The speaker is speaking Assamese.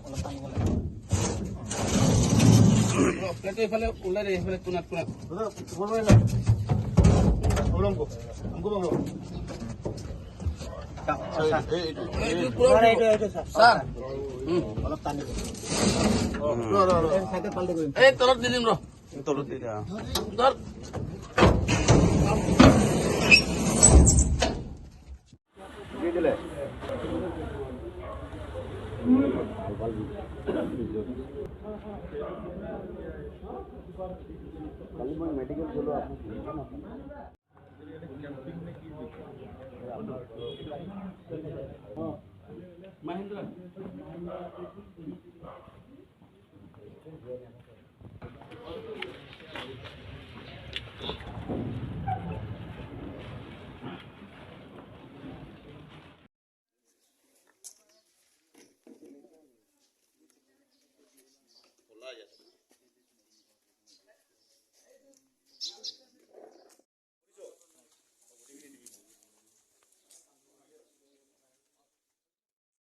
অলপ টানিব লাগে। প্লেটটো এইফালে ওলাই দে, এইফালে কোনাত কোনাত। এইটো এইটো ছাৰ, অলপ টানিব। চাইকেল পাল্টি কৰিম। এই তলত দি দিম ৰ। তলত দি দিয়া। ধৰ। দি দিলে। কালি মই মেডিকেল গ'লোঁ, আপুনি মহেন্দ্ৰ।